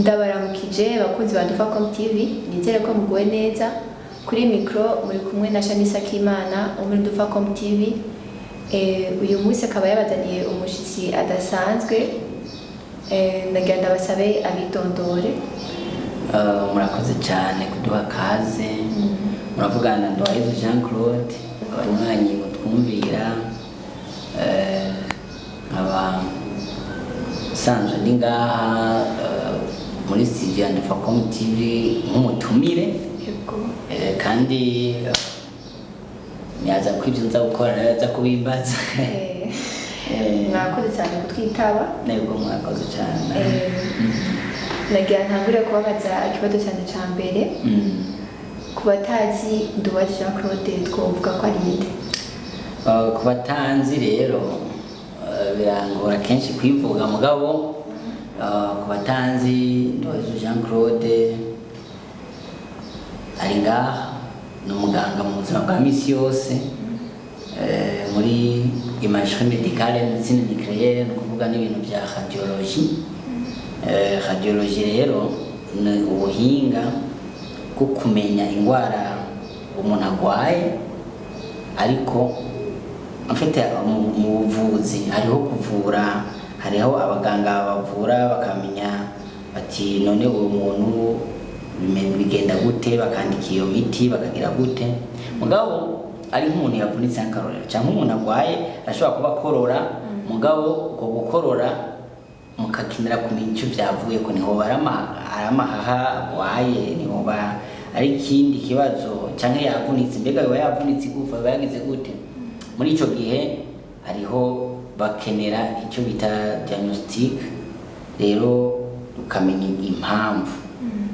Ndabaramukije abakunzi ba Dufacom TV, nizere ko muguwe neza. Kuri micro muri kumwe na Shanisa Kimana wo muri Dufacom TV. Uyu munsi akaba yabazaniye umushitsi adasanzwe. Ndagira ndabasabe abidondore. Murakoze cyane kuduha kaze. Muravugana na Nduwayezu Jean Claude, abanywanyi mutwumvira. Nkaba nsanzwe ndi ngaha muri studio ya Ndufacom TV nk'umutumire. Kandi nibaza ko ibyo nza gukora nawe aza kubimbaza. Mwakoze cyane kutwitaba. Nabwo mwakoze cyane. Nagira ntangure kubabaza ikibazo cyane ca mbere. Ku batazi Nduwayezu Jean Claude, twovuga ko ari nde? Ku batanzi rero, birangora kenshi kwivuga, mugabo ku batanzi, Nduwayezu Jean Claude ari ngaha ni umuganga mu buzima bwa misi yose, muri imagerie médicale, médecine nucléaire, ni ukuvuga n'ibintu bya radiologie. Radiologie rero ni ubuhinga bwo kumenya indwara umuntu arwaye, ariko en fait mu buvuzi hariho kuvura, hariho abaganga bavura bakamenya bati: "None uwo muntu bigenda gute?" Bakandika iyo miti, bakagira gute. Mugabo ari nk'umuntu yavunitse, nk'akarorero, cyangwa umuntu arwaye, ashobora kuba akorora, mugabo uko gukorora mukakenera kumenya icyo byavuye ko, niho ari amahaha arwaye, niho ari ikindi kibazo, cyangwa yavunitse, mbega yoba yavunitse igufa, yoba yagize gute? Muri icyo gihe hariho bakenera icyo bita diagnostic rero, ukamenya impamvu,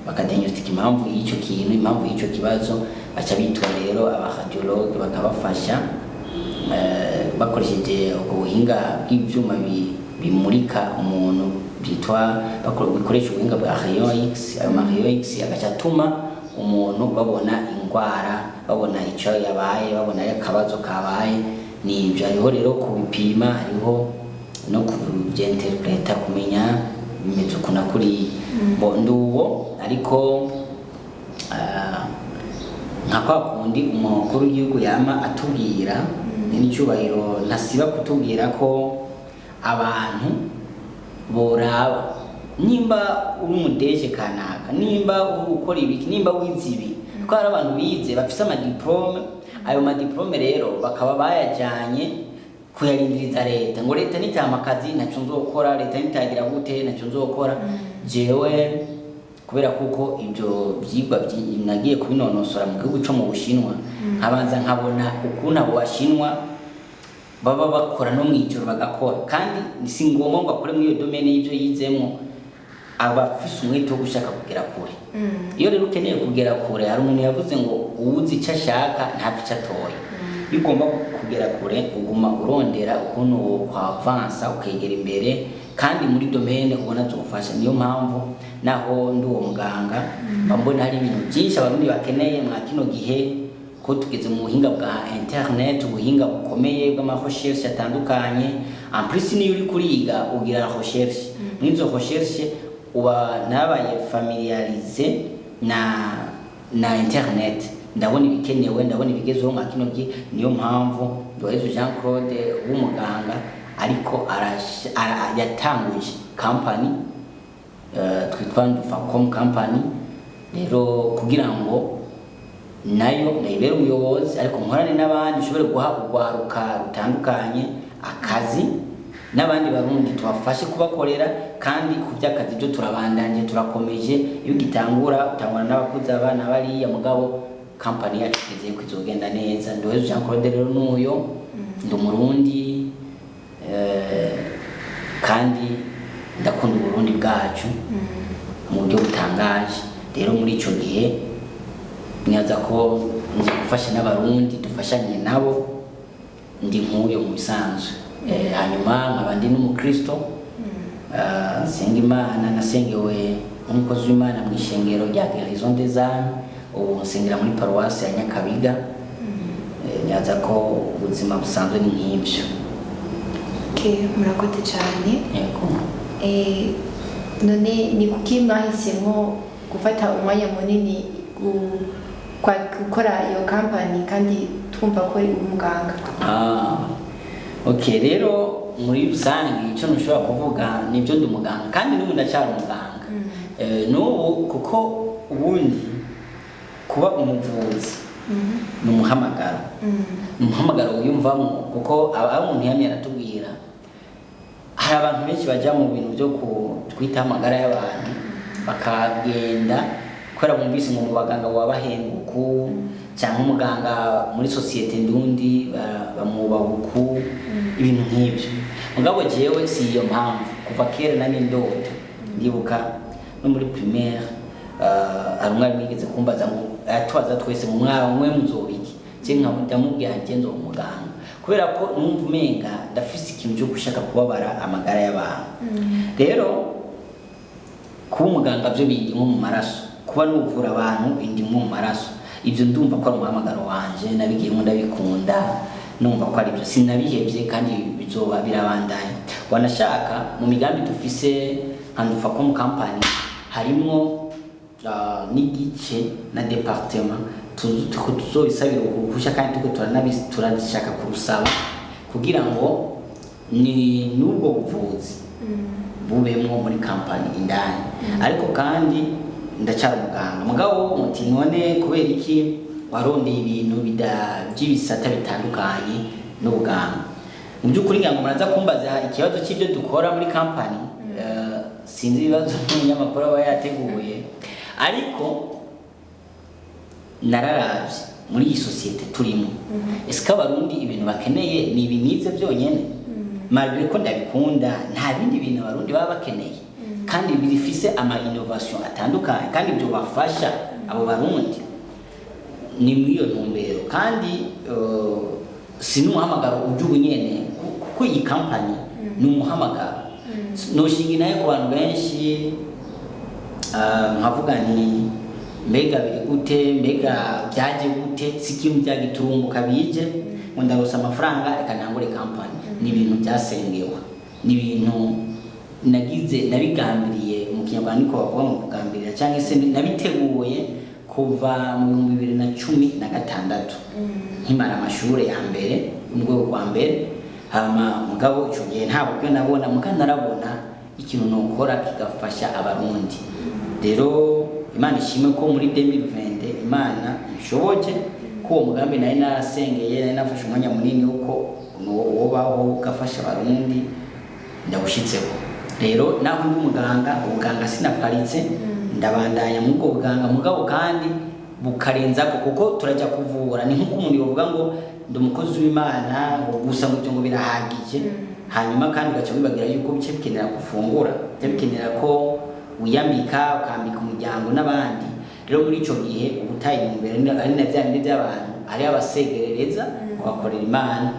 bakadiagnostika impamvu y'icyo kintu, impamvu y'icyo kibazo. Baca bitwa rero abaradiologue, bakabafasha bakoresheje ubwo buhinga bw'ibyuma bimurika umuntu, byitwa bikoresha ubuhinga bwa rayon X. Ayo ma rayon X agaca atuma umuntu babona indwara, babona icyo yabaye, babona ari akabazo kabaye. Ni ibyo. Hariho rero kubipima, hariho no kubyinterpreta, kumenya bimeze uku na kuriya. Bo nduwo, ariko nka kwa kundi umukuru w'igihugu yama atubwira n'icyubahiro, ntasiba kutubwira ko abantu boraba nimba uri umudeje kanaka, nimba uri ukora ibiki, nimba wize ibi, kuko hari abantu bize bafise amadiplôme. Ayo madiplôme rero bakaba bayajyanye kuyarindiriza leta, ngo leta nitampa akazi ntacyo nzokora, leta nitagira gute ntacyo nzokora. Jewe kubera kuko ibyo byigwa nagiye kubinonosora mu gihugu cyo mu Bushinwa, nkabanza nkabona ukuntu abo Bashinwa baba bakora no mw'ijoro bagakora, kandi si ngombwa ngo akore muri iyo domaine y'ibyo yizemo, aba afise umwete wo gushaka kugera kure. Iyo rero ukeneye kugera kure, hari umuntu yavuze ngo: "Uwuzi icyo ashaka ntapfa icyo atoye." Iyo ugomba kugera kure, uguma urondera ukuntu kwavansa, ukegera imbere, kandi muri domaine ubona zofasha. Niyo mpamvu naho ndi uwo muganga, mba mbona hari ibintu byinshi Abarundi bakeneye mwa kino gihe, ko tugeze mu buhinga bwa internet, ubuhinga bukomeye bw'ama recherche atandukanye. En plus, niyo uri kuriga ugira recherche, muri izo recherche uba nabaye familiarisé na internet, ndabona ibikenewe, ndabona ibigezweho mwa kino gihe. Niyo mpamvu Nduwayezu Jean Claude w'umuganga ariko yatanguje company twitwa Ndufacom Company rero, kugira ngo nayo ndayibere umuyobozi, ariko nkorane n'abandi, nshobore guha urwaruka rutandukanye akazi n'abandi Barundi tubafashe kubakorera. Kandi ku by'akazi byo turabandanje, turakomeje. Iyo ugitangura utangura n'abakuze, abana bariya, mugabo company yacu twizeye ko izogenda neza. Nduwayezu Jean Claude rero n'uyo, ndi Umurundi, kandi ndakunda Uburundi bwacu mu buryo butangaje. Rero muri ico gihe nibaza ko nzi gufasha n'Abarundi, dufashanye nabo. Ndi nk'uyo mu bisanzwe. Hanyuma nkaba ndi n'umukristo. Nsenga Imana, nasengewe nk'umukozi w'Imana mu ishengero rya Guérison des Âmes, ubu nsengera muri paruwasi ya Nyakabiga. Nibaza ko ubuzima busanzwe ni nk'ibyo. Okay, murakoze cyane. Yego. None ni kuki mwahisemo gufata umwanya munini gukora iyo kampani kandi twumva ko uri umuganga? Ah, okay. Rero muri rusange icyo ntushobora kuvuga nibyo, ndi umuganga kandi n'ubu ndacyari umuganga. N'ubu, kuko ubundi kuba umuvuzi ni umuhamagaro, ni umuhamagaro wiyumvamo, kuko aba umuntu yamye aratubwira. Hari abantu benshi bajya mu bintu byo twita amagara y'abantu, bakagenda kubera bumvise ngo mu baganga baba bahembwa uku, cyangwa umuganga muri sosiyete ndundi bamwubaha uku, ibintu nk'ibyo. Mugabo jewe si iyo mpamvu. Kuva kera nari ndota. Ndibuka no muri primaire, hari umwarimu yigeze kumbaza ngo, atubaza twese ngo: "Mwaba mwe muzoba iki?" Je ndamubwira nti: "Nzoba umuganga," kubera ko numva umenga ndafise ikintu cyo gushaka kubabara amagara y'abantu. Rero kuba umuganga byo bindimwo mu maraso, kuba nuvura abantu bindimwo mu maraso. Ibyo ndumva ko ari umuhamagaro wanje, nabigiyemo ndabikunda, numva ko ari byo, sinabihebye kandi bizoba birabandanya. Wanashaka mu migambi dufise nka Ndufacom Company harimwo n'igice na département tuzobisabira uruhushya, kandi turiko turashaka kurusaba kugira ngo ni n'ubwo buvuzi bubemwo muri kampani indani. Ariko kandi ndacyari umuganga. Mugabo muti: "None kubera iki warondeye ibintu by'ibisata bitandukanye n'ubuganga?" Mu by'ukuri ngira ngo muraza kumbaza ikibazo cy'ibyo dukora muri kampani. Sinzi ibibazo n'umunyamakuru aba yateguye, ariko nararavye muri iyi sosiyete turimo, ese ko Abarundi ibintu bakeneye ni ibi nize byonyene, malgré ko ndabikunda, nta bindi bintu Abarundi baba bakeneye kandi bifise ama innovation atandukanye kandi ibyo bafasha abo Barundi? Ni muri iyo ntumbero. Kandi si n'umuhamagaro ujya ubu nyene, kuko iyi kampani ni umuhamagaro. Noshinga nayo ku bantu benshi, nkavuga nti: "Mbega biri gute? Mbega byaje gute?" Si ikintu byagiturumbuka bije ngo ndaronse amafaranga, reka ntangure kampani. Ni ibintu byasengewe, ni ibintu nagize nabigambiriye. Mu Kinyarwanda niko bavuga ngo kugambirira, cyangwa se nabiteguye kuva mu 2016 nkimara amashuri ya mbere mu rwego rwa mbere. Hama mugabo icyo gihe nta buryo nabona, muga narabona ikintu nokora kigafasha Abarundi. Rero Imana ishimwe ko muri 2020 Imana inshoboje ko uwo mugambi nari narasengeye, nari nafashe umwanya munini uko wobaho ugafasha Abarundi, ndawushitseho. Rero naho ndi umuganga, ubuganga sinaparitse, ndabandanya muri ubwo buganga, mugabo kandi bukarenzako, kuko turajya kuvura. Ni nk'uko umuntu yovuga ngo ndi umukozi w'Imana, ngo gusa ngo ibyo ngo birahagije, hanyuma kandi ugaca wibagira yuko bice bikenera gufungura, bice bikenera ko wiyambika, ukambika umuryango n'abandi. Rero muri ico gihe uba utaye intumbero, ari na bya bindi by'abantu ari abasegerereza ngo bakorera Imana.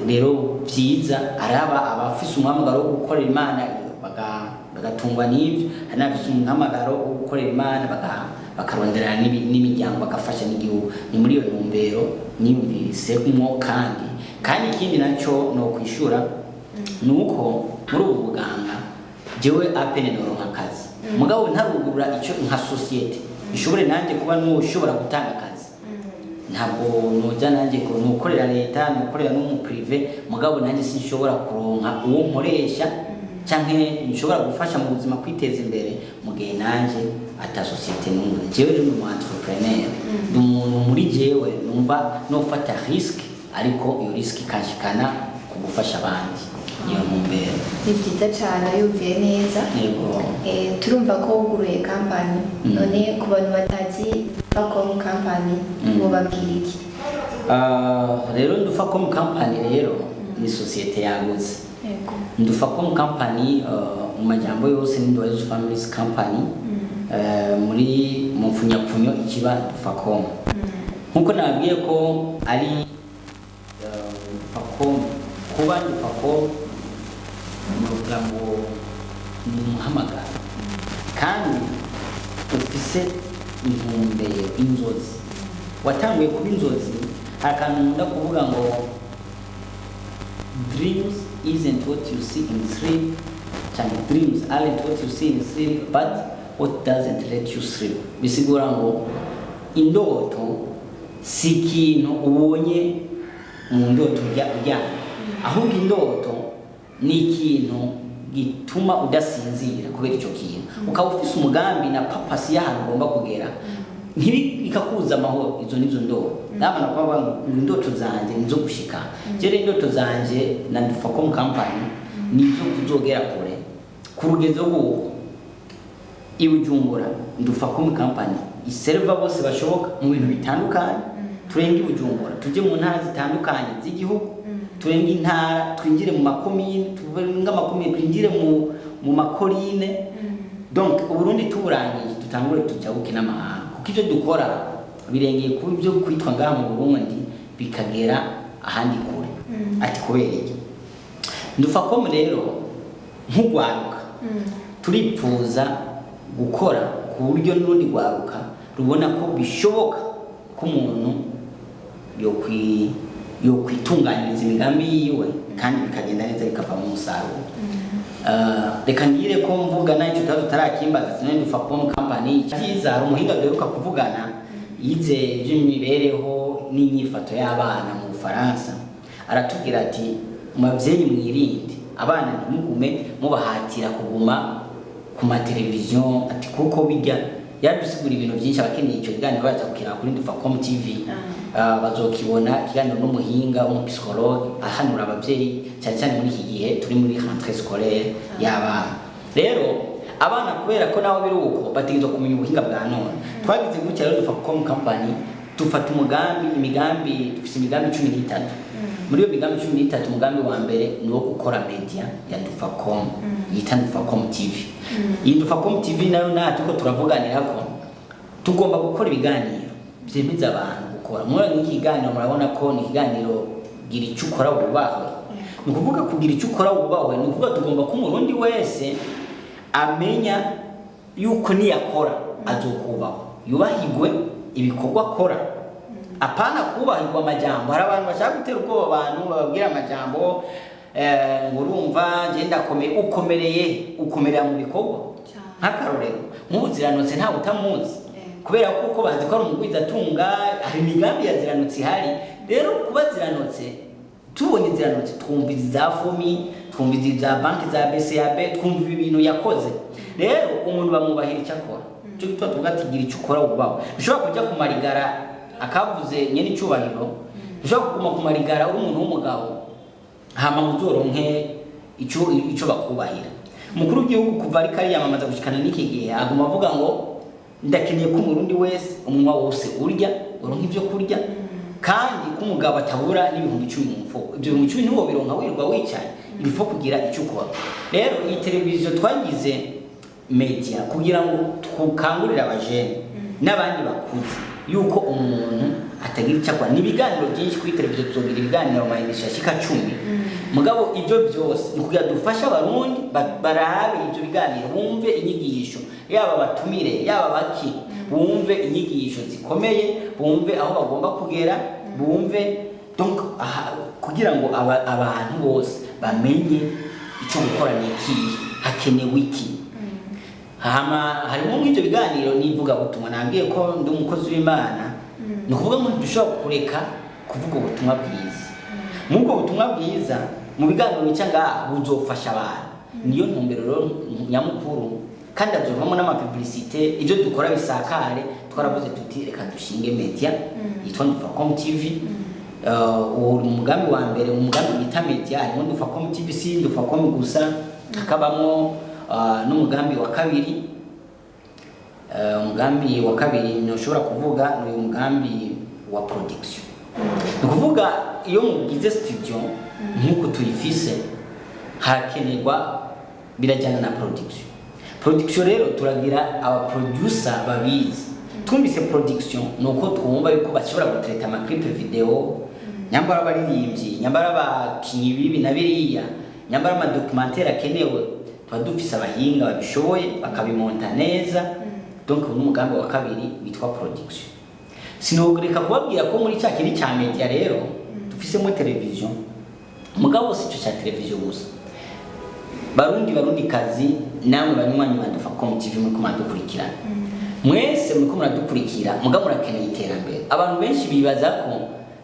Rero byiza araba abafise umuhamagaro wo gukorera Imana bagatungwa n'ibyo, hari n'abafise umuhamagaro wo gukorera Imana bakaronderana n'imiryango, bagafasha n'igihugu. Ni muri iyo ntumbero niyumvisemwo. Kandi ikindi nacyo no kwishura ni uko muri ubu buganga jewe apene noronka akazi, mugabo ntarugurura icyo nka sosiyete ishobore nanjye kuba n'ushobora gutanga akazi. Ntabwo noja nanjye ngo nukorera leta, nukorera no mu privé, mugabo nanjye sinshobora kuronka uwo nkoresha canke nshobora gufasha mu buzima kwiteza imbere mu gihe nanjye ata sosiyete n'umwe. Jewe rero ndi umu entrepreneur, ndi umuntu muri jewe numva nofata risque, ariko iyo risque ikanshikana ku gufasha abandi. Niyo ntumbero. Ni byiza cyane, yumviye neza. Yego. Turumva ko wuguruye kampani. None ku bantu batazi Ndufacom Company, mubabwira iki? Ah, rero Ndufacom Company rero ni sosiyete yagutse. Ndufacom Company, mu majambo yose ni Nduwayezu Families Company. Muri mu mfunyapfunyo ikiba Ndufacom, nkuko nababwiye ko ari Ndufacom. Kuba Ndufacom novuga ngo ni umuhamagaro kandi ufise intumbero, inzozi watanguye kuba inzozi. Hari akantu nkunda kuvuga ngo: "Dreams isn't what you see in sleep, Cyangwa "Dreams aren't what you see in sleep, but what doesn't let you sleep." Bisigura ngo indoto si ikintu ubonye mu ndoto urya uryamye, ahubwo indoto ni ikintu gituma udasinzira kubera icyo kintu, ukaba ufise umugambi na purpose y'ahantu ugomba kugera, ntibikakubuza amahoro. Izo nizo ndoto. Nabana kuba ngo indoto zanje nizo gushika. Rero indoto zanje na Ndufacom Company nizo kuzogera kure ku rugezo rw'uko i Bujumbura Ndufacom Company iserva bose bashoboka mu bintu bitandukanye. Turenge i Bujumbura, tujye mu ntara zitandukanye z'igihugu, turenge intara, twinjire mu makomine, tuve amakomine, twinjire mu makorine. Donc Uburundi tuburangiye, dutangure tujabuke n'amahanga, kuko ibyo dukora birengeye kuba ibyo kwitwa ngaha mu Burundi, bikagera ahandi kure. Ati kubera iki Ndufacom? Rero nk'ugwaruka turipfuza gukora ku buryo n'urundi rwaruka rubona ko bishoboka ko umuntu yokwitunganiriza imigambi yiwe kandi bikagenda neza, bikavamo umusaruro. Reka ngire ko mvuga nayo icyo kibazo utarakimbaza. Sinari Ndufacom Company cyiza. Hari umuhinga duheruka kuvugana yize iby'imibereho n'inyifato y'abana mu Bufaransa, aratubwira ati: "Mubavyeyi, mwirinde abana, ntimugume mubahatira kuguma ku mateleviziyo." Ati kuko bijya yaradusigura ibintu byinshi. Abakeneye icyo kiganiro baza kukiraba kuri Ndufacom TV. Bazokibona, ikiganiro n'umuhinga w'umupsychologue ahanura ababyeyi, cyane cyane muri iki gihe turi muri rentrée scolaire y'abana. Rero abana, kubera ko nabo biri uko, bategerezwa kumenya ubuhinga bwa none. Twagize gutya rero, Ndufacom Company dufata umugambi, imigambi, dufise imigambi 13. Muri iyo migambi 13, umugambi wa mbere ni uwo gukora media ya Ndufacom yita Ndufacom TV. Iyi Ndufacom TV nayo natwe ko turavuganira ko tugomba gukora ibiganiro byemeza abantu gukora. Muri iki kiganiro murabona ko ni ikiganiro "Gira icyo ukora wubahwe". Ni ukuvuga kugira icyo ukora wubahwe, ni ukuvuga tugomba ko Umurundi wese amenya yuko niyakora azokubahwa, yubahigwe ibikorwa akora, apana kubahirwa amajambo. Hari abantu bashaka gutera ubwoba abantu, bababwira amajambo, ngo urumva njye ndakomeye. Ukomereye, ukomerera mu bikorwa. Nk'akarorero, nk'ubu Ziranotse ntawe utamuzi, kubera ko uko bazi ko ari umugwizatunga, hari imigambi ya Ziranotse ihari. Rero kuba Ziranotse, tubonye Ziranotse, twumva izi za FOMI, twumva izi za banki za BCAB, twumva ibi bintu yakoze. Rero umuntu bamwubahira icyo akora. Cyo gituma tuvuga ati gira icyo ukora wubaho. Ushobora kujya ku marigara akavuze nyene icyubahiro, ushobora kuguma ku marigara uri umuntu w'umugabo, hama ngo uzoronke ico bakubahira. Umukuru w'igihugu kuva ariko ariyamamaza gushikana n'iki gihe, aguma avuga ngo ndakeneye ko Umurundi wese umunwa wose urya, uronka ibyo kurya, kandi ko umugabo atabura n'10,000 mu mufuko. Ibyo 10,000 ntiwobironka wirirwa wicaye, il faut kugira icyo ukora. Rero iyi televiziyo twagize media kugira ngo tukangurire abajene n'abandi bakuze yuko umuntu atagira icyo akora. Ni ibiganiro byinshi kuri televiziyo, tuzogira ibiganiro ma émissions ashika 10. Mugabo ibyo byose ni kugira dufashe Abarundi barabe ibyo biganiro, bumve inyigisho, yaba batumire, yaba baki, bumve inyigisho zikomeye, bumve aho bagomba kugera, bumve donc aha, kugira ngo abantu bose bamenye icyo gukora ni ikihe, hakenewe iki. Hama harimo mw'ibyo biganiro n'ivugabutumwa. Nabwiye ko ndi umukozi w'Imana, ni ukuvuga ngo ntidushobora kureka kuvuga ubutumwa bwiza. Muri ubwo butumwa bwiza, mu biganiro bica ngaha, buzofasha abantu. Niyo ntumbero rero nyamukuru, kandi azovamo n'amapublicité, ibyo dukora bisakare. Twaravuze tuti reka dushinge media yitwa Ndufacom TV. Uwo uri mu mugambi wa mbere. Mu mugambi bita media harimo Ndufacom TV, si Ndufacom gusa, hakabamo n'umugambi wa kabiri. Umugambi wa kabiri ntushobora kuvuga ni uyu mugambi wa production. Ni ukuvuga iyo mugize studio nk'uko tuyifise, harakenerwa, birajyana na production. Production rero turagira aba producer babizi. Twumvise production ni uko twumva yuko bashobora gutereta amaclip vidéo, nyambara abaririmbyi, nyambara abakinyi bibi na biriya, nyambara amadocumentaire akenewe, tuba dufise abahinga babishoboye bakabimonta neza. Donc uyu ni umugambi wa kabiri witwa production. Sinogreka kubabwira ko muri cya kindi cya media rero dufisemo television, mugabo si cyo cya television gusa. Barundi, Barundi kazi, namwe banywanyi ba Dufacom TV, muriko muradukurikirana mwese, muriko muradukurikira, muga murakeneye iterambere. Abantu benshi bibaza ko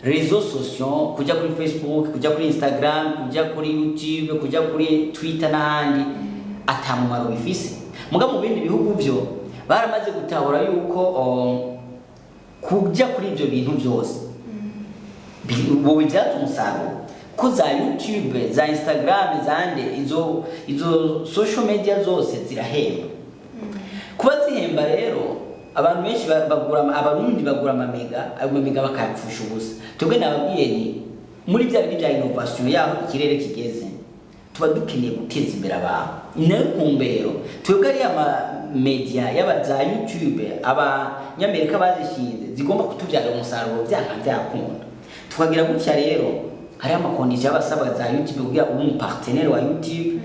réseaux sociaux, kuja kuri Facebook, kuja kuri Instagram, kuja kuri YouTube, kuja kuri Twitter n'ahandi, ata mumaro bifise. Muga mu bindi bihugu byo baramaze gutahura yuko kuja kuri ibyo bintu byose wowe byaza umusaruro, ko za YouTube, za Instagram, zande, izo social media zose zirahemba. Kuba zihemba rero, abantu benshi bagura, abarundi bagura amamega, ayo mamega bakayapfusha ubusa. Twebwe nababwiye ni muri bya bindi bya innovation yaho ikirere kigeze, tuba dukeneye guteza imbere abantu. Ni nayo ntumbero twebwe ariya ma media, yaba za YouTube abanyamerika bazishinze, zigomba kutubyarira umusaruro byanka byakunda. Tukagira gutya rero, hariho ama conditions y'abasaba za YouTube kugira ube umu partenaire wa YouTube,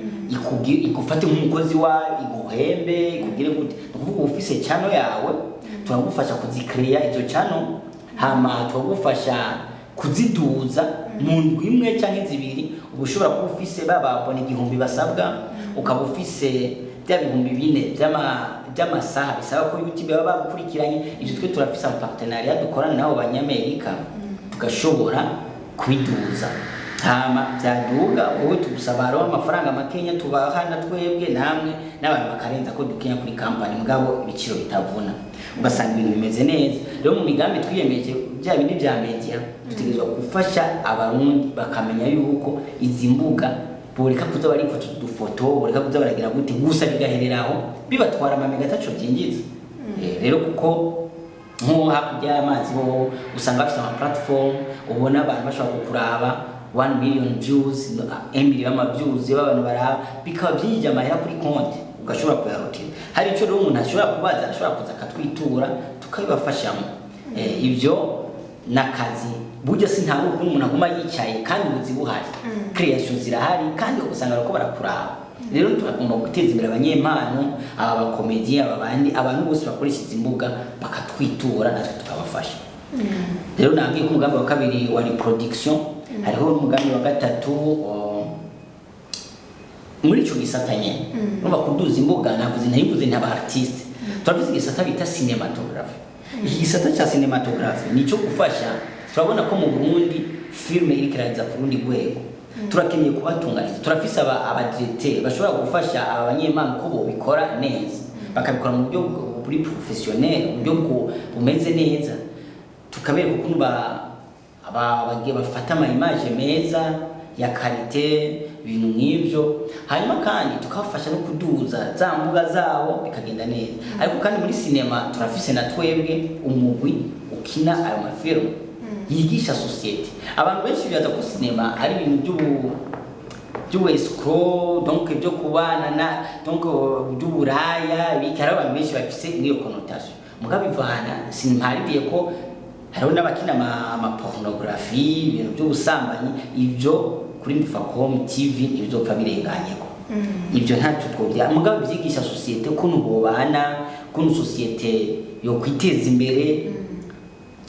igufate nk'umukozi wayo, iguhembe, ikugire gute. Ni ukuvuga uba ufise channel yawe, turagufasha kuzikreya izo channel, hama turagufasha kuziduza mu ndwi imwe cyangwa zibiri. Uba ushobora kuba ufise ba abonnés 1000 basabwa, ukaba ufise bya 4000 by'amasaha bisaba ko YouTube baba bagukurikiranye. Ibyo twe turafise ama partenariat dukorana n'abo banyamerika, tugashobora kubiduza. Hama byaduga, wowe tugusaba hariho amafaranga makenya tubaha na twebwe namwe n'abantu bakarenza ko dukenya kuri kampani, mugabo ibiciro bitavuna, ugasanga ibintu bimeze neza. Rero mu migambi twiyemeje, bya bindi bya media, dutegerezwa gufasha abarundi bakamenya yuko izi mbuga boreka kuza barifata udufoto, boreka kuza baragira gute gusa bigaherera aho, bibatwara amamega ataco byinjiza. Rero kuko nko hakurya y'amazi ho usanga bafite ama platform, ubona abantu bashobora kukuraba 1 million views, 1 million ama views y'abantu baraba, bikaba byinjije amahera kuri konti, ugashobora kuyarotira. Hari icyo rero umuntu ashobora kubaza, ashobora kuza akatwitura, tukabibafashamo. Ibyo n'akazi burya si ntabwo ukuntu umuntu aguma yicaye kandi ubuzi buhari, creation zirahari, kandi ugasanga bariko barakuraba. Rero turagomba guteza imbere abanyempano, aba bakomedi, aba bandi, abantu bose bakoresha izi mbuga bakatwitura, natwe tukabafasha. Rero nabwiye ko umugambi wa kabiri wa reproduction, hariho n'umugambi wa gatatu muri ico gisata nyene. Urumva kuduza imbuga navuze, nayivuze nti aba artiste, turavuze igisata bita cinematography. Iki gisata ca cinematography nico gufasha. Turabona ko mu Burundi filme iriko iraza ku rundi rwego, turakeneye kubatunganiza. Turafise aba directeur bashobora gufasha aba banyempano ko bobikora neza, bakabikora mu buryo buri professionnel, uburyo bumeze neza, tukabereka ukuntu bagiye bafata ama image meza ya qualité, ibintu nk'ibyo. Hanyuma kandi tukabafasha no kuduza za mbuga zabo bikagenda neza. Ariko kandi muri sinema turafise na twebwe umugwi ukina ayo mafilmu yigisha société. Abantu benshi bibaza ko sinema ari ibintu by'ubu escroc, donc byo kubana na, donc by'uburaya ibiki. Hariho abantu benshi bafise nk'iyo connotation, mugabo ivana simparidiye ko hariho n'abakina ama pornographie, ibintu by'ubusambanyi. Ibyo kuri Mfacom TV ntibizopfa birenganyeko, ibyo ntacyo twobya. Mugabo byigisha société ukuntu bobana, ukuntu société yo kwiteza imbere.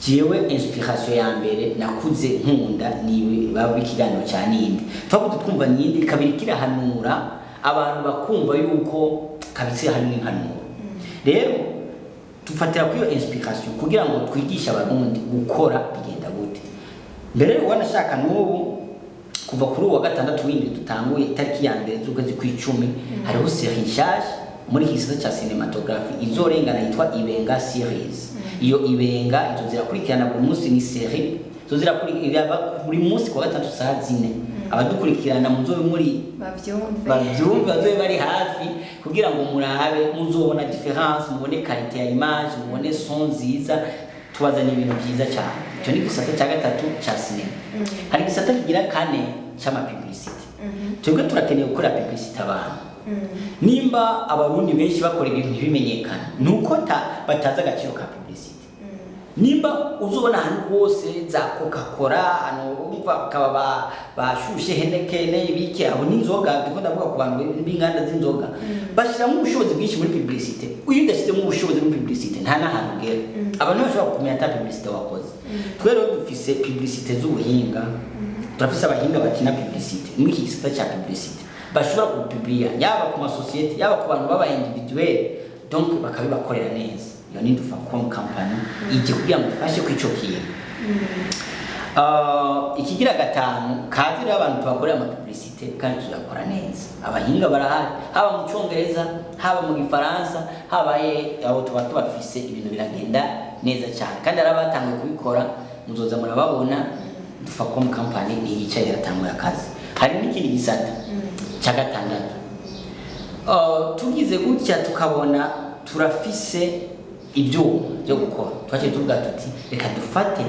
Jewe inspiration ya mbere nakuze nkunda ni baba ikiganiro cya Ninde. Twakuze twumva Ninde kabiri kirahanura abantu, bakumva yuko kabisa harimo impanuro. Rero dufatira kuri iyo inspiration kugira ngo twigishe abarundi gukora bigenda gute. Mbere wanashaka n'ubu kuva kuri uwa gatandatu w'indwi dutanguye, itariki ya 1 z'ukwezi kw'icumi, hariho série nshasha muri iki gisata cya cinematography izorengana, yitwa Ibenga series. Iyo Ibenga izo zirakurikirana buri munsi, ni série izo zirakurikirana buri munsi kuwa gatatu saa 4. Abadukurikirana muzobe muri bavyumve. Bavyumve, bazobe bari hafi kugira ngo murabe, muzobona différence, mubone qualité ya image, mubone son nziza. Tubazanye ibintu byiza cyane. Icyo ni igisata cya gatatu cya sinema. Hari igisata kigira kane cy'ama publicité. Twebwe turakeneye gukora publicité abantu. Nimba abarundi benshi bakora ibintu ntibimenyekane, ni uko batazi agaciro ka publicité. Nimba uzobona ahantu hose za Coca Cola, ahantu wumva bakaba bashushe Heineken, ibiki, abo n'inzoga, ndiko ndavuga ku bantu b'inganda z'inzoga, bashyiramo ubushobozi bwinshi muri publicité. Iyo udashyizemo ubushobozi muri publicité, nta n'ahantu ugera. Abantu bashobora kumenya ata publicité wakoze. Twe rero dufise publicité z'ubuhinga, turafise abahinga bakina publicité muri iki gisata cya publicité. Bashobora gupublier yaba ku masosiyete, yaba ku bantu baba individuel, donc bakabibakorera neza. Iyo ni Dufacom Company ije kugira ngo ifashe ku ico kintu. Ikigira gatanu, kazi rero abantu tubakorera ama publicité kandi tuyakora neza. Abahinga barahari, haba mu Cyongereza, haba mu Gifaransa, habaye aho tuba tubafise, ibintu biragenda neza cyane. Kandi hari abatanguye kubikora, muzoza murababona. Dufacom Company ntiyicaye, yaratanguye akazi. Hari n'ikindi gisata cya gatandatu. Tugize gutya tukabona turafise ibyuma byo gukora, twaciye tuvuga tuti reka dufate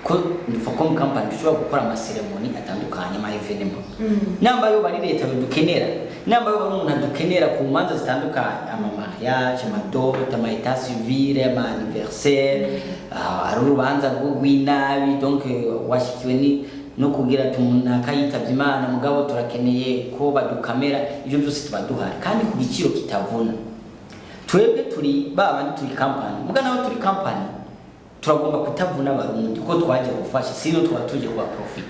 ko Dufacom Company dushobora gukora ama cérémonies atandukanye, ama événements, namba yo bari leta bidukenera, namba yo bari umuntu adukenera ku manza zitandukanye, ama mariage, ama dot, ama état civil, ama anniversaire, ari urubanza rw'inabi, donc washikiwe ni no kugira ati umuntu akayitavye Imana, mugabo turakeneye ko badukamera, ibyo byose tuba duhari kandi ku giciro kitavuna. Twebwe turi ba bandi, turi company, muga naho turi company turagomba kutavuna Abarundi, ko twaje gufasha, sino tuba tuje kuba profit.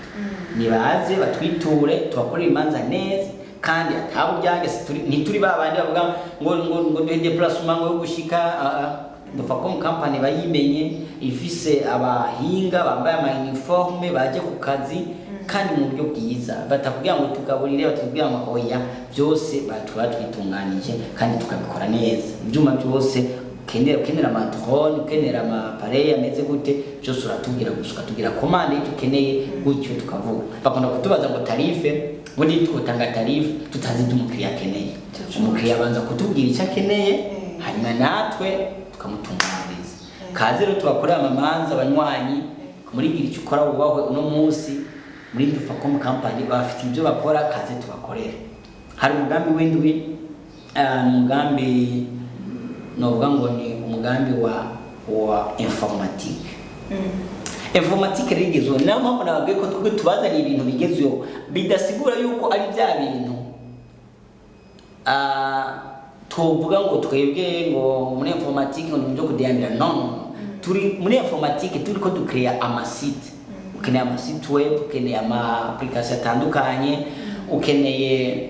Nibaze batwiture, tubakorere imanza neza kandi ataburyange. Ntituri ba bandi bavuga ngo duhe déplacement ngo yo gushika. Dufacom Company bayimenye, ifise abahinga bambaye ama uniforme, baje ku kazi kandi mu buryo bwiza. Batakubwira ngo tugaburire, batakubwira ngo oya, byose tuba twitunganije kandi tukabikora neza. Ibyuma byose ukenera, ama drone, ukenera ama appareil ameze gute, byose uratubwira gusa, ukatubwira commande y'icyo ukeneye, gutyo tukavuga. Bakunda kutubaza ngo tarif, ubundi twotanga tarif tutazi ibyo umukiriya akeneye. Umukiriya abanza kutubwira icyo akeneye, hanyuma natwe tukamutunganiriza. Kaze rero tubakorera amamanza. Abanywanyi muri gira icyo ukora wubahwe, uno munsi muri Dufacom Company bafite ibyo bakora, kaze tubakorere. Hari umugambi w'indwi, ni umugambi novuga ngo ni umugambi wa informatique. Informatique rero igezweho. Ni nayo mpamvu nababwiye ko twebwe tubazaniye ibintu bigezweho, bidasigura yuko ari bya bintu tuvuga ngo twebwe ngo muri informatique ngo ni ibyo kudeyambira. No, no, no. Turi muri informatique, turi ko ducréa ama site. Ukeneye ama site web, ukeneye ama application atandukanye, ukeneye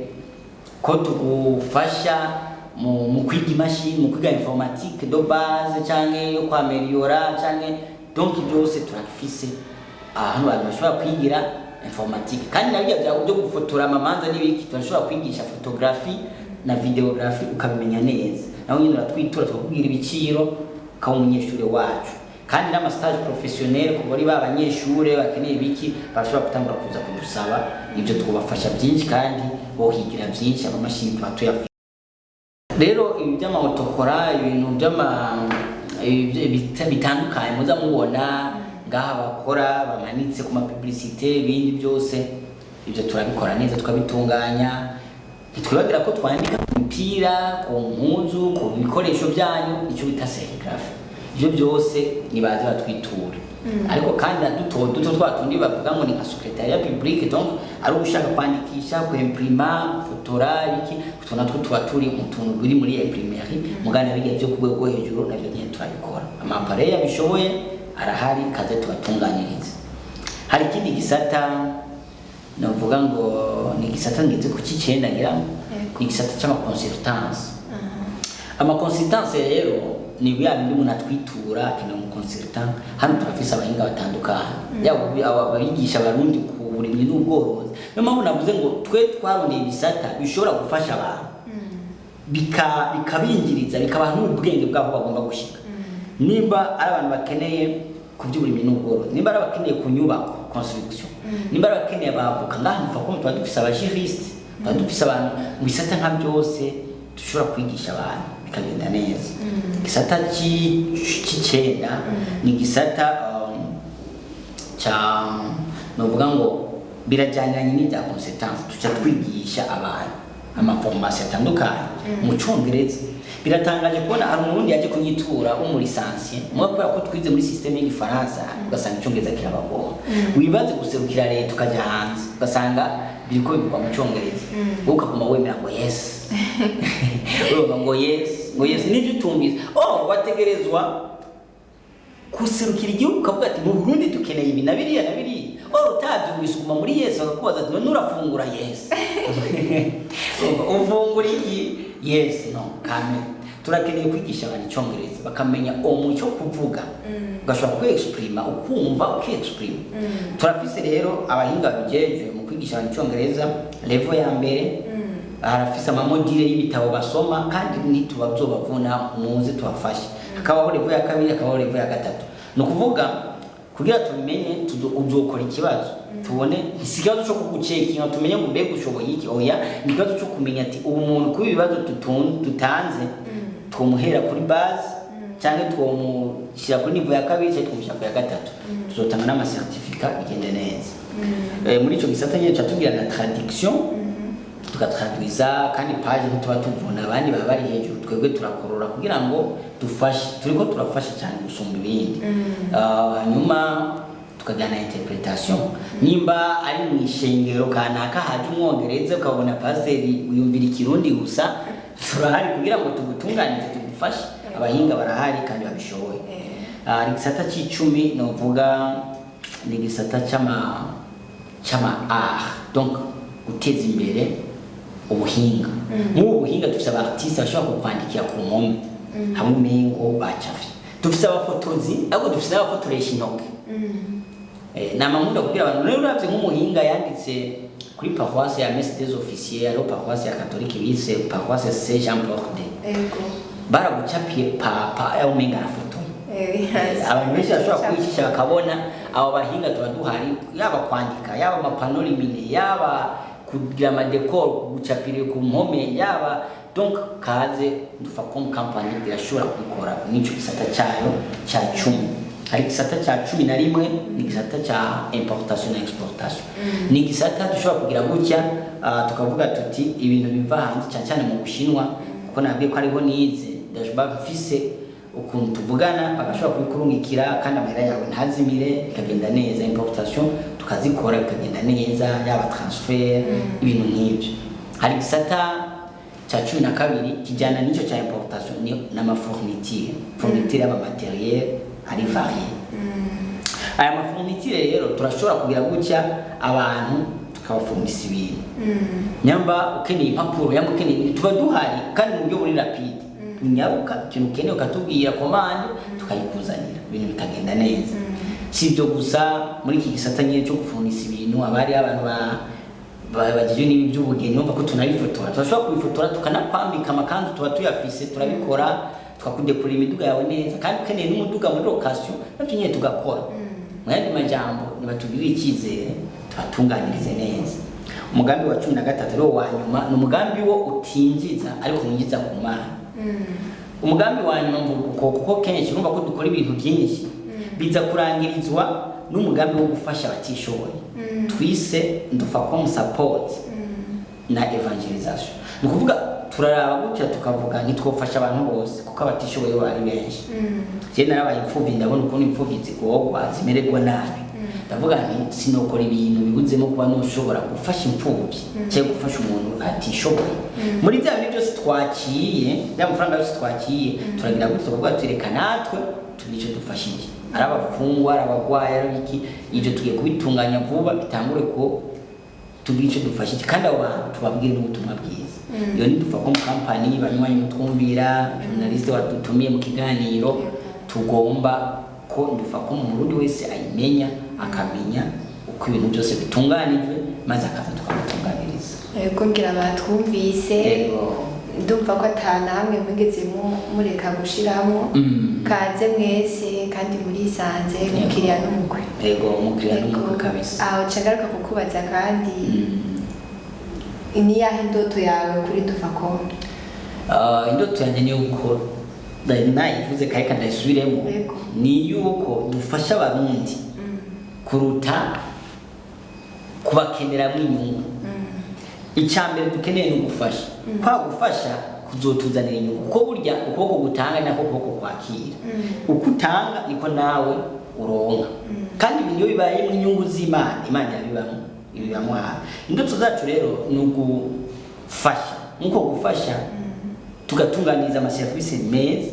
ko tugufasha mu kwiga imashini, mu kwiga informatique de base canke yo kwaméliora canke, donc byose turabifise ahantu abantu bashobora kwigira informatique. Kandi nabyo byo gufotora amamanza n'ibiki, turashobora kwigisha photographie na vidéographie ukabimenya neza. Nawe nyine uratwitura, tukakubwira ibiciro, ukaba umunyeshuri wacu. Kandi n'ama stage professionnel ku bari ba banyeshure bakeneye ibiki, barashobora gutangura kuza kudusaba ibyo, twubafasha byinshi kandi bohigira byinshi. Amamashini tuba tuyafite. Rero ibi by'ama autocollants, ibintu by'ama bitandukanye muza mubona ngaha bakora bamanitse ku ma publicité, ibindi byose, ibyo turabikora neza, tukabitunganya. Ntitwibagira ko twandika ku mipira, ku mpuzu, ku bikoresho byanyu, icyo bita sérigraphie. Ibyo byose nibaze batwiture. Ariko kandi na duto duto twa tundi bavuga ngo ni nka secrétariat public, donc ari ushaka kwandikisha, kwimprima, gufotora, ibiki, utwo natwo tuba turi mu tuntu biri muri imprimerie. Mugana bijya byo ku rwego rwo hejuru navyo nyine turabikora. Ama appareil yabishoboye arahari, kaze tubatunganirize. Hari ikindi gisata navuga ngo ni igisata ngeze ku cy'icenda ngira ngo, ni igisata c'ama consultance. Ama consultance rero ni bya bindi umuntu atwitura akeneye umu consultant. Hano turafise abahinga batandukanye, yaba abigisha Abarundi ku burimyi n'ubworozi. Niyo mpamvu navuze ngo twe twarondeye ibisata bishobora gufasha abantu, bikabinjiriza, bikabaha n'ubwenge bw'aho bagomba gushika. Nimba ari abantu bakeneye ku by'uburimyi n'ubworozi, nimba ari abakeneye ku nyubako, construction, nimba ari abakeneye abavoka, ngaha muva ko tuba dufise aba juriste, tuba dufise abantu mu bisata nka byose dushobora kwigisha abantu bikagenda neza. Igisata c'icenda ni igisata ca novuga ngo birajyaniranye n'ibya consultance. Tuca twigisha abantu ama formation atandukanye mu Congereza. Biratangaje kubona hari Umurundi yaje kunyitura w'umu licencié, muga kubera ko twize muri système y'Igifaransa, ugasanga Icongereza kirabagora. Wibaze guserukira leta, ukajya hanze, ugasanga biriko bivugwa mu Congereza, wowe ukaguma wemera ngo yes, urumva ngo yes, ngo yes, nibyo utumvise. Oh, wategerezwa guserukira igihugu ukavuga ati mu Burundi dukeneye ibi na biriya na biriya. Ora utabyumvise uguma muri yes, bakakubaza ati: "None urafungura?" "Yes." "Ufungura iki?" "Yes." No kame turakeneye kwigisha abantu Icyongereza, bakamenya umuco kuvuga, ugashobora kwexprima, ukumva ukiexprima. Turafise rero abahinga babijejwe mu kwigisha abantu Icyongereza level ya mbere. Harafise ama modules y'ibitabo basoma, kandi ntitubazobavuna, muze tubafashe. Hakabaho level ya kabiri, hakabaho level ya gatatu. Ni ukuvuga kugira tubimenye, uzokora ikibazo tubone. Si ikibazo cyo kugucekinga tumenye ngo mbega ushoboye iki, oya, ni ikibazo cyo kumenya ati ubu muntu kuba ibibazo dutanze twomuhera kuri base, cyangwa twomushyira kuri niveau ya kabiri, cyangwa twomushyira ku ya gatatu. Tuzotanga n'ama certificats, bigende neza. Muri ico gisata nyene tuca tugira na traduction, tugatraduiza, kandi page ntituba tuvuna, abandi baba bari hejuru, twebwe turakorora kugira ngo dufashe. Turiko turafasha cyane gusumba ibindi. Hanyuma tukagira na interpretation. Nimba ari mu ishengero kanaka haje Umwongereza, ukabona pasiteri wiyumvira Ikirundi gusa, turahari kugira ngo tugutunganize, tugufashe. Abahinga barahari kandi babishoboye. Hari igisata c'icumi novuga, ni igisata c'ama art, donc guteza imbere ubuhinga. Nk'ubu buhinga dufise aba artistes bashobora kukwandikira ku mpome hamwe umengo bacafye, dufise abafotozi, ariko dufise n'abafotoresha intoke. Nama nkunda kubwira abantu rero, uravye nk'umuhinga yanditse kuri paroisse ya Messe des Officiers, ariho paroisse ya catholique bise paroisse Saint Jean Paul II, baragucapiye papa aho umenga arafotoye. Abantu benshi bashobora kwicisha bakabona. Abo bahinga tuba duhari, yaba kwandika, yaba ama panneaux lumineux, yaba kugira ama décors, gucapira ku mpome, yaba donc kaze Ndufacom Company irashobora kubikora n'ico gisata cyayo cya 10. Hari igisata cya 11, ni igisata cya importation na exportation. Ni igisata dushobora kugira gutya, tukavuga tuti ibintu biva hanze, cyane cyane mu Bushinwa, kuko nabwiye ko ariho nize, ndashobora mfise ukuntu tuvugana bagashobora kubikurungikira kandi amahera yawe ntazimire, bikagenda neza. Importation tukazikora bikagenda neza, yaba transfert, ibintu nk'ibyo. Hari igisata cya 12 kijyana n'icyo cya importation, ni n'ama fournitures, fourniture y'ama matériel ari varié. Aya ma fournitures rero turashobora kugira gutya abantu tukabafurnisa ibintu. Nyamba ukeneye impapuro, nyamba ukeneye ibintu, tuba duhari kandi mu buryo buri rapide, unyaruka. Ikintu ukeneye ukatubwira, commande tukayikuzanira, ibintu bikagenda neza. Si ibyo gusa, muri iki gisata nyine cyo gufurnisa ibintu haba hariho abantu bagizwe n'ibi by'ubugeni. Urumva ko tunabifotora, turashobora kubifotora tukanakwambika amakanzu, tuba tuyafise, turabikora, tukakudekura imiduga yawe neza. Kandi ukeneye n'umuduga muri location, nabyo nyine tugakora. Mu yandi majambo, nibatugirire icyizere, tubatunganirize neza. Umugambi wa 13 ariwo wa nyuma, ni umugambi wo utinjiza ariko winjiza ku Mana. Umugambi wa nyuma mvuga uko kuko kenshi urumva ko dukora ibintu byinshi, biza kurangirizwa n'umugambi wo gufasha abatishoboye twise Ndufacom Support na evangelisation. Ni ukuvuga turaraba gutya tukavuga ntitwofasha abantu bose, kuko abatishoboye bo ari benshi. Je narabaye imfuvyi, ndabona ukuntu imfuvyi zigorwa, zimererwa nabi. Ndavuga nti sinokora ibintu bibuzemo kuba noshobora gufasha imfuvyi cyangwa gufasha umuntu atishoboye. Muri bya bintu byose twakiye, bya mafaranga yose twakiye, turagira gutya tukavuga tuti reka natwe tugire icyo dufashije, ari abafungwa, ari abagwayi, ari iki. Ibyo tugiye kubitunganya vuba, bitangure ko tugire icyo dufashije, kandi abo bantu tubabwire n'ubutumwa bwiza. Iyo ni Ndufacom Company. Banywanyi mutwumvira, journaliste wadutumiye mu kiganiro, tugomba ko Ndufacom Umurundi wese ayimenya, akamenya uko ibintu byose bitunganijwe, maze akaza tukamutunganiriza. Yego, ngira batwumvise. Yego. Ndumva ko ata na hamwe mwigeze mureka gushiramo. Kaze mwese kandi murisanze, umukiriya n'umukwe. Yego, umukiriya n'umukwe kabisa. Aho nshagaruka kukubaza kandi, ni yahe ndoto yawe kuri Ndufacom? Indoto yanjye ni uko nayivuze kare kandi ndayisubiremo, ni yuko dufasha Abarundi kuruta kubakeneramo inyungu. Icya mbere dukeneye ni ugufasha. Kwa gufasha kuzotuzanira inyungu, kuko burya ukuboko gutanga ni nako kuboko kwakira. Uko utanga niko nawe uronka. Kandi ibintu iyo bibayemo inyungu z'Imana, Imana irabibamo, ibibamo hafi. Indoto zacu rero ni ugufasha, nkuko gufasha tugatunganiriza amaserivisi meza.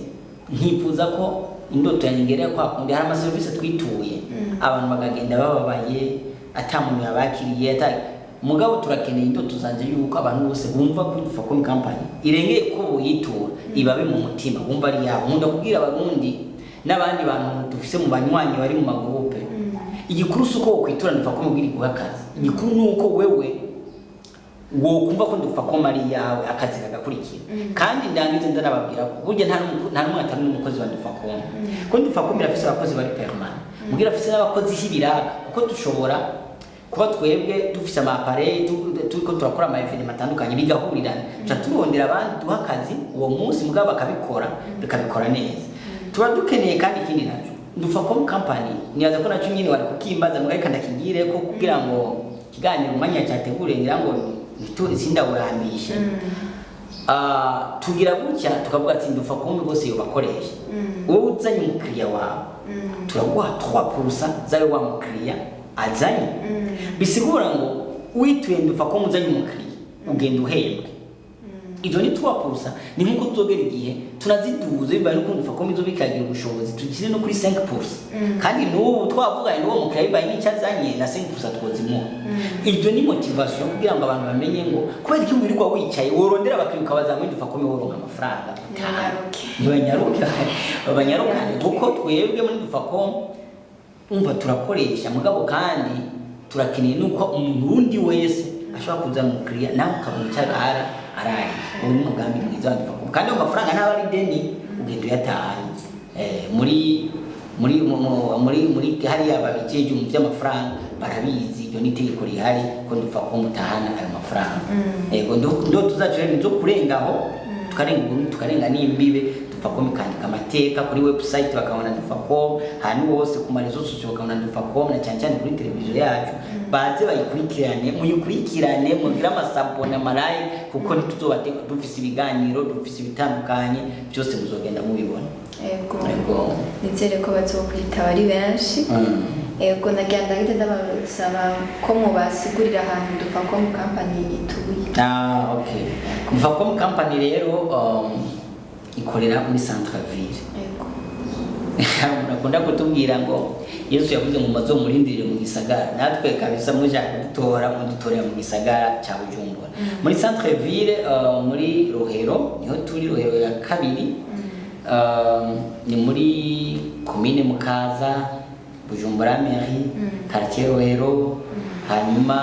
Nkifuza ko indoto yanjye ngerera kwa kundi hari amaserivisi twituye abantu bakagenda bababaye. Ata muntu yabakiriye ata. Mugabo turakeneye indoto zanje yuko abantu bose bumva ko Ndufacom Company irengeye ko boyitura, ibabe mu mutima, bumva ari yabo. Nkunda kubwira Abarundi n'abandi bantu dufise mu banywanyi bari mu ma groupe, igikuru si uko wokwitura Ndufacom kugira iguhe akazi, igikuru ni uko wewe wokumva ko Ndufacom ari iyawe, akazi kagakurikira. Kandi ndangize ndanababwira ko burya nta n'umwe atari n'umukozi wa Ndufacom, ko Ndufacom irafise abakozi bari permanent, mugira afise n'abakozi h'ibiraka, kuko dushobora kuba twebwe dufise ama appareil, turiko turakora ama événements atandukanye, bigahurirana, tuca turondera abandi duha akazi uwo munsi, mugabo bakabikora, bikabikora neza. Tuba dukeneye kandi ikindi naco, Ndufacom Company, nibaza ko naco nyine wari kukimbaza, mugabo reka ndakigire ko kugira ngo ikiganiro umwanya cyateguriye ngira ngo sindawurambishe. Tugira gutya tukavuga ati Ndufacom bose yobakoresha, wowe uzanye umukiriya wawe, turaguha 3% zayo wa mukiriya azanye. Bisigura ngo wituye Ndufacom uzanye umukiriya, ugenda uhembwe. Izo ni 3%, ni nkuko tuzogera igihe tunaziduza bibaye n'uko Ndufacom izo bikagira ubushobozi, tugire no kuri 5%. Kandi n'ubu twavuganye n'uwo mukiriya, bibaye n'icyo azanye, na 5% twozimuha. Ibyo ni motivation kugira ngo abantu bamenye ngo kubera iki wirirwa wicaye, worondera abakiriya ukabaza muri Ndufacom, woronka amafaranga. Ntibanyaruke. Ntibanyaruke, babanyarukane, kuko twebwe muri Ndufacom umva turakoresha, mugabo kandi turakeneye nuko umuntu wundi wese ashobora kuzana umukiriya, nawe ukabona icyo arara arariye. Uwo ni umugambi mwiza wa Ndufacom. Kandi ayo mafaranga ntaba ari deni, ugenda uyatahanye. Muri hariya babijeje mu by'amafaranga barabizi, iryo ni itegeko rihari ko Ndufacom mutahana ayo mafaranga. Yego, ndo tuzacu rero nizo kurengaho, tukarenga Uburundi, tukarenga n'imbibe. Ndufacom ikandika amateka kuri website, bakabona Ndufacom ahantu hose, ku ma réseaux sociaux bakabona Ndufacom, na cyane cyane kuri televiziyo yacu. Baze bayikurikirane, muyikurikirane, mugire ama s'abonner, ama like, kuko ntituzoba dufise ibiganiro, dufise ibitandukanye byose, muzogenda mubibona. Yego. Yego. Nizere ko bazokwitaba ari benshi. Yego, nagira ndahita ndabasaba ko mubasigurira ahantu Ndufacom Company ituye. Ah, okay. Ndufacom Company rero ikorera muri centre ville. Umuntu akunda kutubwira ngo Yesu yavuze ngo mazomurindire mu gisagara. Natwe kabisa mushaka kudutora, mudutorera mu gisagara cya Bujumbura, muri centre ville, muri Rohero niho turi, Rohero ya kabiri. Ni muri commune Mukaza, Bujumbura mairie, quartier Rohero. Hanyuma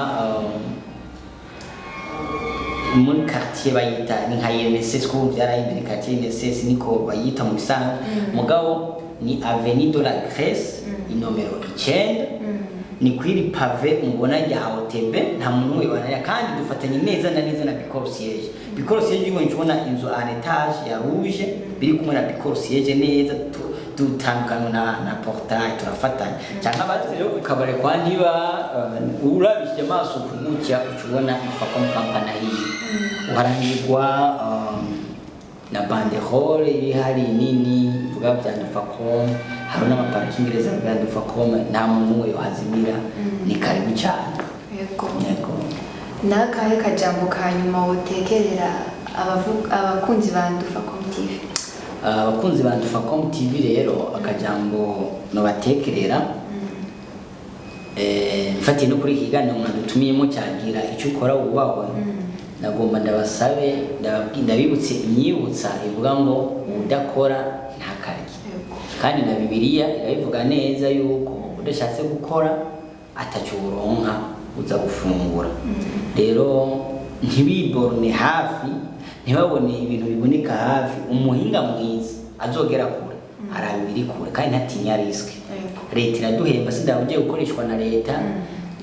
muri quartier bayita ni nka INSS, ko byarahimbere quartier INSS niko bayita mu bisanzwe, mugabo ni avenue de la Grèce, inomero 9. Ni kwiri pavé mubona rya OTB, nta muntu n'umwe banaya. Kandi dufatanye neza na neza na Bicor Siège. Bicor Siège ubonye, ubona inzu en étage ya rouge biri kumwe na Bicor Siège neza, dutandukanywa na portail, turafatanya. Cyangwa abazi rero ku kabare kwa Ntiba, urabishije amaso kugutya uca ubona Ndufacom Company ahiye, uharangirwa na banderole iri hari nini ivuga bya Ndufacom. Hari n'ama parking réservé ya Ndufacom, nta muntu n'umwe yohazimira. Ni karibu cyane. Yego. Yego. N'akahe kajambo ka nyuma wotekerera abakunzi ba Ndufacom TV? Abakunzi ba Ndufacom TV rero, akajambo nobatekerera, mfatiye no kuri iki kiganiro mwadutumiyemo cyagira icyo ukora wubahwe, nagomba ndabasabe, ndabibutse imyibutsa ivuga ngo udakora ntakarye. Kandi na Bibiliya irabivuga neza yuko udashatse gukora ataco uronka uza gufungura. Rero ntibiborone hafi, ntibabone ibintu biboneka hafi. Umuhinga mwiza azogera kure araba ibiri kure kandi ntatinya risque. Leta iraduhemba, sindaba ugiye gukoreshwa na leta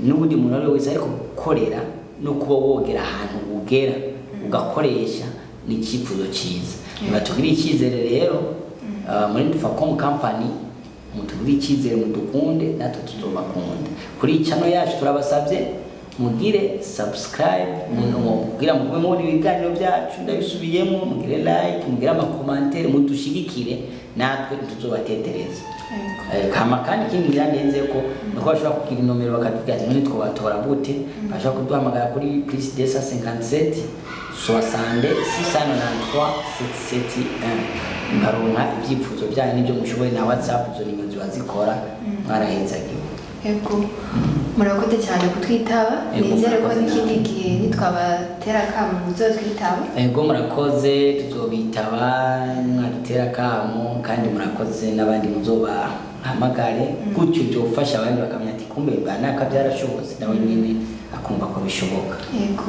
n'ubundi muntu uwo ari we wese, ariko gukorera no kuba wogera ahantu ugera ugakoresha ni icyifuzo cyiza. Nibatugirire icyizere rero, muri Ndufacom Company, mutugirire icyizere, mudukunde, natwe tuzobakunda. Kuri iyi channel yacu turabasabye mugire subscribe, kugira mugume mubona ibiganiro byacu. Ndabisubiyemo, mugire like, mugire ama commentaires, mudushigikire, natwe ntituzobatetereza. Kama kandi ikindi ngira ndenze ko nuko bashobora kugira inomero bakatubwira ati none twobatora gute, bashobora kuduhamagara kuri plus 257 60 693 771, mukaronka ibyifuzo byanyu n'ibyo mushoboye na WhatsApp. Izo nimero ziba zikora. Mwarahezagiwe. Yego. Murakoze cyane kutwitaba. Yego, Nizere ko murakoze n'ikindi namwe. gihe nitwabatera akamo muzotwitaba. Ego, murakoze, tuzobitaba mwadutera akamo, kandi murakoze n'abandi muzobahamagare gutyo, byofasha abandi bakamenya ati kumbe banaka byarashobotse, nawe nyine akumva ko bishoboka. Yego,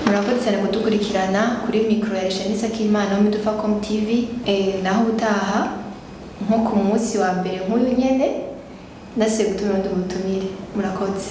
murakoze cyane kudukurikirana. Kuri mikoro ya Shanisa Kimana wo muri Dufacom TV. Naho ubutaha, nko ku munsi wa mbere nk'uyu nyene, nasubiye gutumira undi mutumire. Murakoze.